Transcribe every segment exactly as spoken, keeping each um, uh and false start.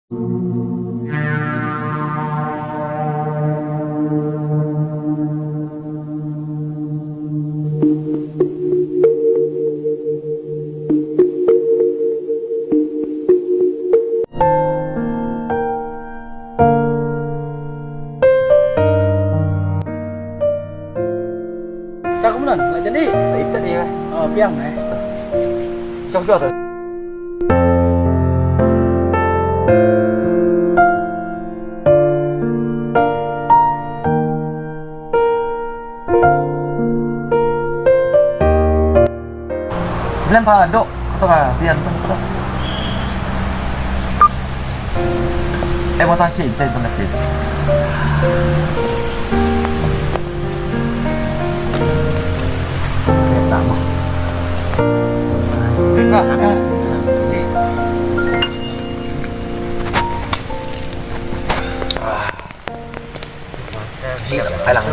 Ta kumno, la jadi? Ta ipet ïa. Oh, biang eh. Shong shong tu. Lem pa dok, to ka bian tu. Eh, mata sih, saya pernah sih. Hai lang.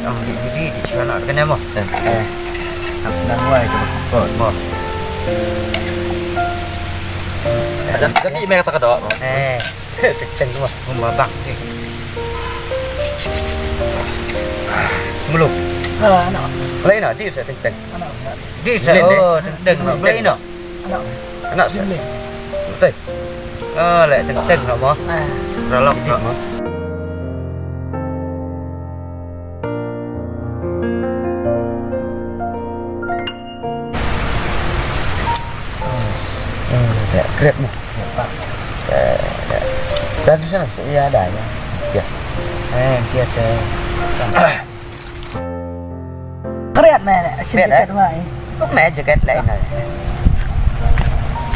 Ang di di di siya na kanya mo. Eh. Ang nang wai ko. Ko mo. Ada tapi mereka tak ada. Eh. Teng teng mo. Mo bang. Mulu. Ha, anak. Lain na di sa teng teng. Anak. Di sa. Oh, teng teng. Lain na. Anak. Anak sih. Betul. Oh, lek teng-teng no mo. Rolok no. Hmm, lek krep mo. Dan sana sih ya ada ya. Ya. Eh, dia teh. Kret me ne, shin kret me. Tuk me jaket le na.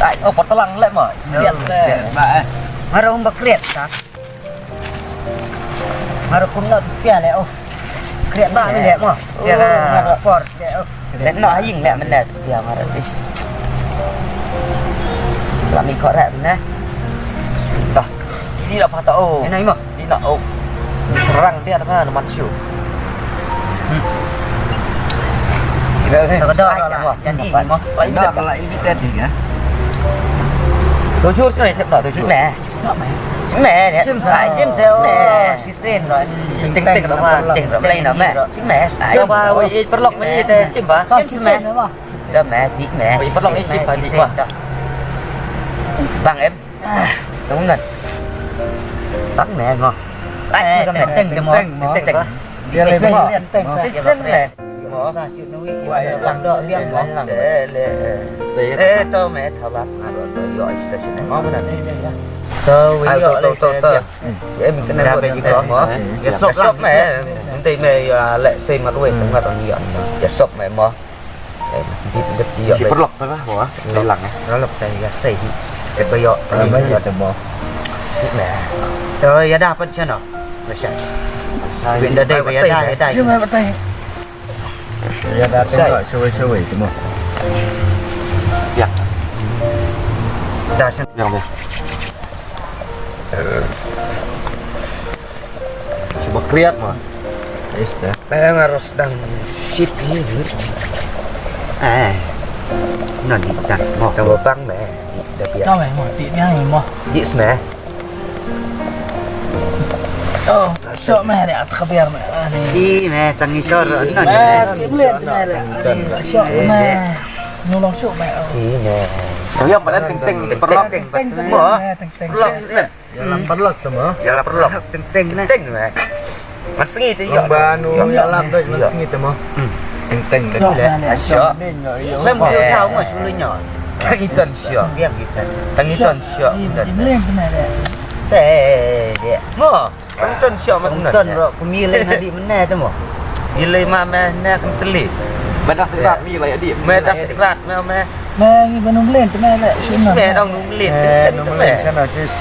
Ai, oh, portalang le mo. Kret me. Maro um ba kret ta. Maro kum na pia le, oh. Kret ba me le mo. Pia ka por le, oh. Le no haying le menet pia maro is. Lami kho re ne. Dah. Ini dah patah, oh. Ini mo. Ina, oh. Terang dia apa nama siu. Kita ni. Tak ada lah. Jadi mo. Lain dah, lain kita ni ya. Tujuh sini tep dah tujuh. Meh. Meh ni. Sim sai, sim sai. Oh, sisin lah. Ting ting apa? Ting apa lain apa? Sim meh sai. Coba, wei, perlok meh kita sim ba. Sim meh. Dah meh, dik meh. Wei, perlok ni sim ba dik ba. Bang em. Tang ngan. Tang ngan mo. Sai ka me teng mo. Teng mo. Teng. Dia le mo. Teng. Sai ka me. Mo. Sa shoot na wi. Wa ya lang dok dia mo. Le le. Eh, to me thabak ngaro to yo station mo mana. To wi yo le to to. Em kena buat lagi mo. Ya sok me. Nanti me ya le sai marwei tengah tong yo. Ya sok me mo. Eh, di di di. Di perlok tu lah, wah. Di lang eh. Perlok saya ya saya di. Ke bayok. Ke bayok tu mo. Nah. Tu ya dah apa di sana? Macam. Benda dai ya dah ya dah. Cuma betai. Ya dah tengok sewai-sewai tu mo. Ya. Dah sana. Yang ni. Cuba kriat mo. Ista. Bang harus dang shit ni. Eh. Nanti tak mau kau bang meh. Dah biar. Kau meh mo, ti ni mo. Yes meh. Oh, sok meh dia tak biar meh. Ni meh tangi sor. Nanti meh. Sok meh. Nolong sok meh. Ni meh. Yang mana ting ting perlu ting ting mo. Ting ting. Perlu. Yalah perlok tu mo. Yalah perlok. Teng teng ne. Teng ne. Ngan sngi te ïoh. Ba nu yalah doi ngan sngi te mo. Teng teng de. Syok. Mem tu tau mo sulu nyo. Tang iton syok. Biang bisan. Tang iton syok. Di bling pernah de. Te de. Mo. Tang iton syok mo. Tang iton ro kumi le na di mena te mo. Di le ma me ne kan teli. Badak sekat mi la ya di. Me dak sekat me me. Me ngi ba nu bling te me de. Me dong nu bling te me. Sana sis.